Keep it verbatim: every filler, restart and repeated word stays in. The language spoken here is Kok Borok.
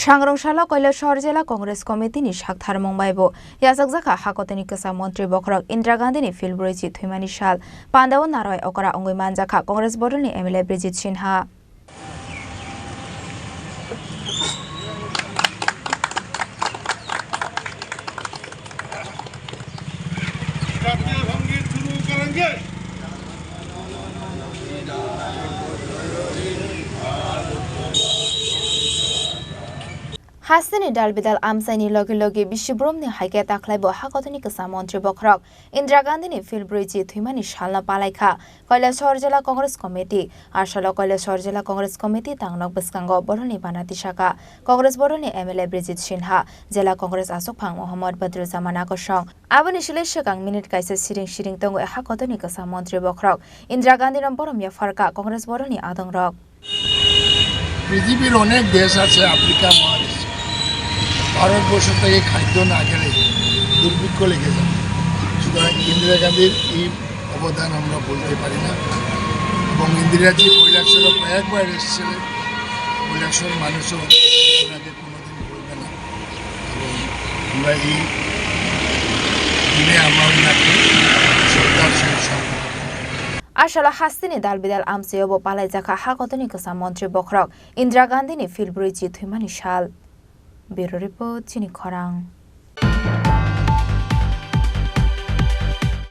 Thangrong salo Kailasahar Jela Congress Committee ni saktharmung bai bo yachakjakha hakotoni kwcham montri bokhorok Indira Gandhi ni phil brwichi thwimani sal. Pandao narwai okra wngwi manjakha Congress bodolni M L A Brijit Sinha. Hasteni dal bidal amchaini logi logi bisi boromni hai khe takhlaibo hakotoni kwcham montri bokhorok Indira Gandhini phil brwichi thwimani salno palaikha Kailasahar Jela Congress Committee. Asalo Kailasahar Jela Congress Committee tangnok bwskango boroni bana tisaka Congress boroni M L A Brijit Sinha, Jela Congress achukphang Mohammad Badruzzaman Akosong. Aboni silai swkang minute kaisa siring siring tongo hakotoni kwcham montri bokhorok Indira Gandhino borom yapharkha Congress boroni adongrok. পৃথিবীর অনেক দেশ আছে, আফ্রিকা মহাদেশে ভারতবর্ষ থেকে খাদ্য না খেলে দুর্ভিক্ষ লেগে যাবে। সুতরাং ইন্দিরা গান্ধীর এই অবদান আমরা ভুলতে পারি না। এবং ইন্দিরাজি কৈলাসহরে কয়েকবার এসেছিলেন। কৈলাসহর মানুষও ওনাকে কোনোদিন ভুলবে না। এবং আমরা এই দিনে আমরা ওনাকে শ্রদ্ধার সহিত স্মরণ করি। Asalo hasteni dal bidal amchaio bo palaijakha hakotoni kwcham montri bokhorok Indira Gandhini phil brwichi thwimani sal. Bureau Report, Chini Khorang.